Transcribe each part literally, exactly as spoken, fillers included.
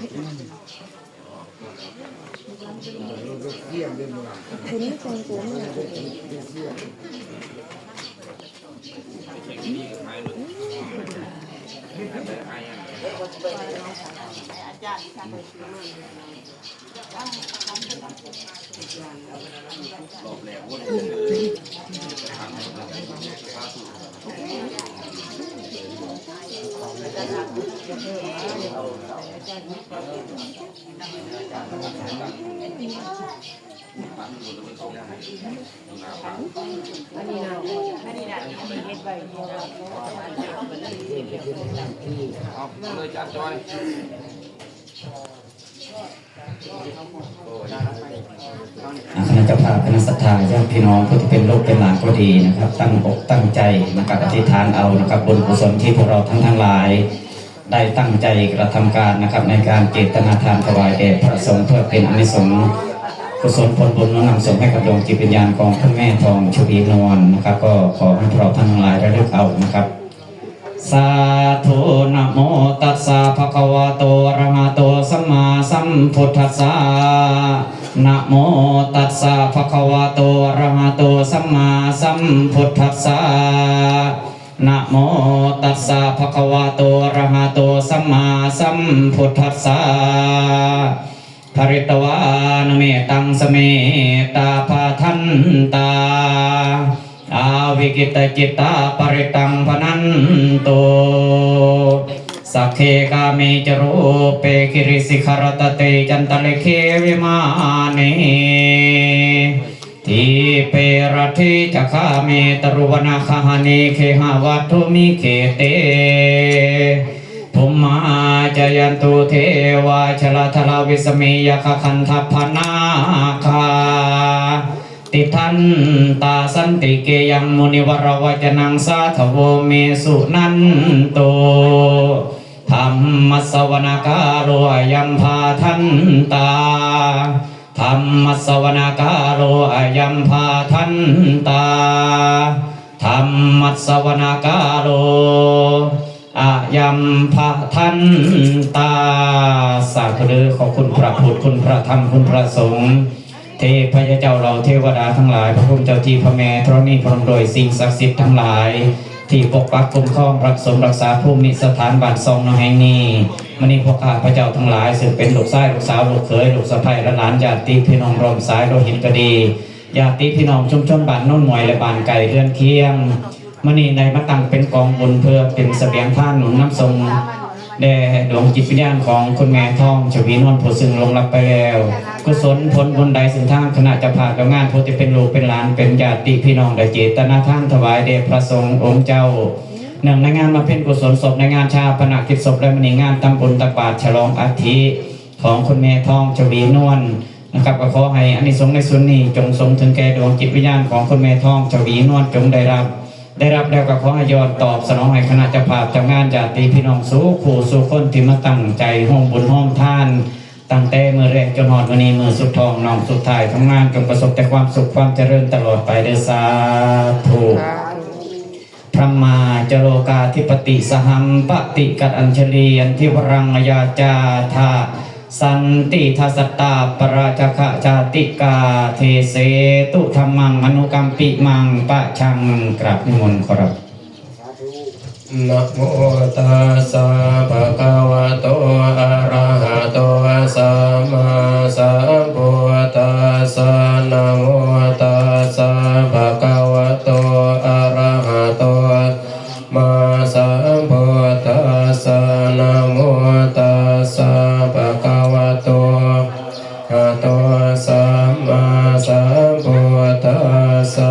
คุณนี่เป็นกูเนี่ย เอาเลย อาจารย์จ้อย อ่า คณะเจ้าภาพ คณะศรัทธา ญาติพี่น้องผู้ที่เป็นลูกเป็นหลานก็ดีนะครับ ตั้งอกตั้งใจนะครับ อธิษฐานเอานะครับ บุญกุศลที่พวกเราท่านทั้งหลาย ได้ตั้งใจกระทำการนะครับ ในการเจตนาทานถวายแด่พระสงฆ์ เพื่อเป็นอานิสงส์กุศลผลบุญน้อมนำส่งให้กับดวงจิตวิญญาณของคุณแม่ทองชวีนวลนะครับ ก็ขอให้พวกเราท่านทั้งหลายระลึกเอานะครับ Sādhu. Namo tassa bhagavato arahato sammāsambuddhassa. Namo tassa bhagavato arahato sammāsambuddhassa. Namo tassa bhagavato arahato sammāsambuddhassa. Pharitvāna mettaṃ samettā bhadantā avikkhittacittā parittaṃ bhaṇantu. Sagge kāme ca rūpe girisikharataṭe cantalikkhe vimāne, dīpe raṭṭhe ca gāme taruvanagahane gehavatthumhi khette, bhummā cāyantu devā jalathalavisame yakkhagandhabbanāgā, tiṭṭhantā santike yaṃ munivaravacanaṃ sādhavo me suṇantu. Dhammassavanakālo ayambhadantā. Dhammassavanakālo ayambhadantā. Dhammassavanakālo ayambhadantā. Sādhu. ขอบคุณพระพุทธ คุณพระธรรม คุณพระสงฆ์ เทพยเจ้าเหล่าเทวดาทั้งหลาย พระภูมิเจ้าที่ พระแม่ธรณี พร้อมโดยสิ่งศักดิ์สิทธิ์ทั้งหลาย ที่ปกปักคุ้มครองรักสมรักษาภูมิสถานบ้านซ่องน้อยแห่งนี้ มื้อนี้พวกข้าพเจ้าทั้งหลาย ซึ่งเป็นลูกชาย ลูกสาว ลูกเขย ลูกสะใภ้ และหลานญาติพี่น้องร่วมสายโลหิตก็ดี ญาติพี่น้องชุมชนบ้านโนนม่วย และบ้านใกล้เรือนเคียง มื้อนี้ได้มาตั้งเป็นกองบุญ เพื่อเป็นเสบียงทานหนุนนำส่งแด่ดวงจิตวิญญาณของคุณแม่ทองชวีนวล ผู้ซึ่งล่วงลับไปแล้ว กุศลผลบุญใดซึ่งทางคณะเจ้าภาพเจ้างาน ผู้ที่เป็นลูกเป็นหลานเป็นญาติพี่น้องได้เจตนาทานถวายแด่พระสงฆ์องค์เจ้า เนื่องในงานบำเพ็ญกุศลศพ ในงานฌาปนกิจศพ และมื้อนี้งานทำบุญตักบาตรฉลองอัฐิของคุณแม่ทองชวีนวล นะครับ ก็ขอให้อานิสงส์ในส่วนนี้จงส่งถึงแก่ดวงจิตวิญญาณของคุณแม่ทองชวีนวล จงได้รับ ได้รับแล้วก็ขอให้ย้อนตอบสนองให้คณะเจ้าภาพเจ้างานญาติพี่น้องสู่ผู้สู่คนที่มาตั้งใจร่วมบุญร่วมทาน ตั้งแต่มื้อแรกจนฮอดมื้อนี้มื้อสุดท้องน้องสุดท้ายของงาน จงประสบแต่ความสุขความเจริญตลอดไปเด้อ สาธุ Brahmā ca lokādhipati sahampati katañjalī andhivaraṃ ayācatha. Santi dasattāparājākā jātikā desetu dhammaṃ anukampimaṃ pajaṃ. กราบนิมนต์ขอรับ Namo tassa bhagavato arahato sammāsambuddhassa. Namo tassa bhagavato arahato sammāsambuddhassa. Namo tassa bhagavato arahato sammāsambuddhassa.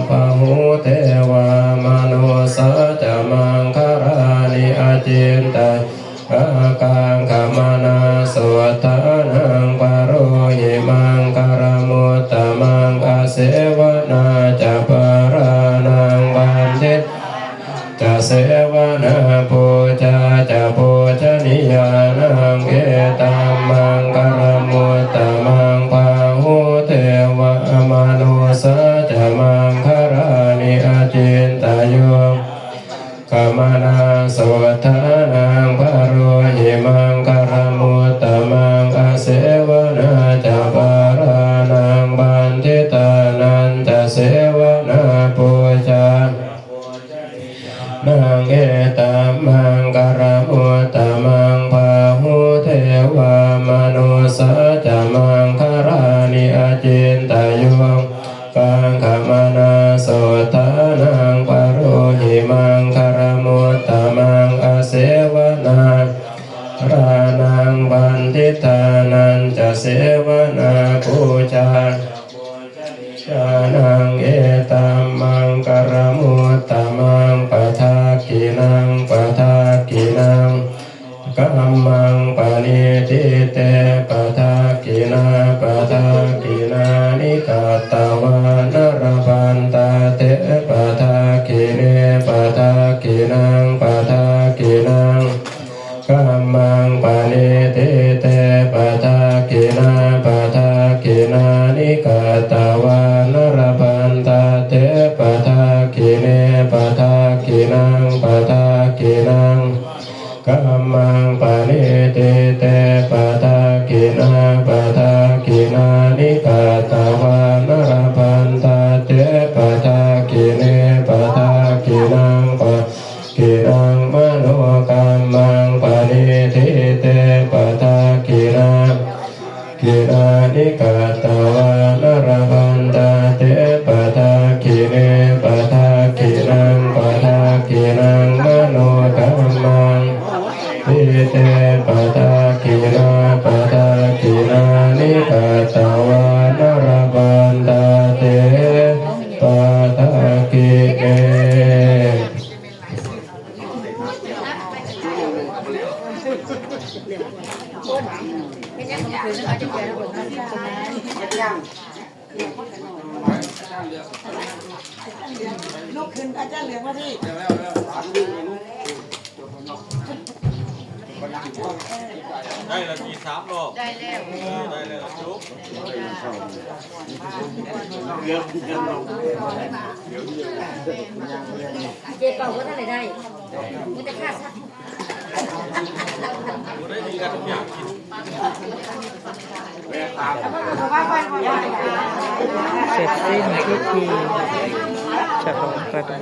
Bahū devā manussā ca maṅgalāni acintayāma kaṅkhamanā sotthānaṃ brūhi maṅgalamuttamaṃ. Asevanā ca bālānaṃ paṇḍitānañca sevanā pūjā ca pūjanīyānaṃ vanditā nañca sevanā pūjā ca pūjanī yānaṃ etam maṅgalamuttamaṃ padakkhiṇaṃ padakkhiṇaṃ kammaṃ paṇidhī te padakkhiṇā padakkhiṇāni katvāna labhantatthe padakkhiṇe padakkhiṇaṃ padakkhiṇaṃ kammaṃ paṇidhī te padakkhiṇā padakkhiṇāni katvāna labhantatthe padakkhiṇe padakkhiṇaṃ padakkhiṇaṃ kammaṃ paṇidhī te padakkhiṇā padakkhiṇāni katvāna labhantatthe padakkhiṇe padakkhiṇaṃ padakkhiṇaṃ manokammaṃ paṇidhī te padakkhiṇā padakkhiṇāni katvāna labhantatthe padakkhiṇe padakkhiṇaṃ padakkhiṇaṃ manokammaṃ paṇidhī te padakkhiṇā padakkhiṇāni katvāna labhantatthe padakkhiṇe ลุกขึ้นอาจารย์เหลืองมาที่ ได้ละทีสามรอบ ได้แล้ว เออ ได้แล้ว จุ๊บ เจ๊เป่าก็เท่าไหร่ได้ มันจะฆ่าสัตว์ เสร็จสิ้นพิธีฉลองกระดูก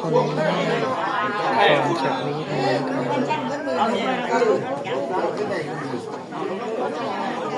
ของคุณแม่ก่อนจากนี้นะคะ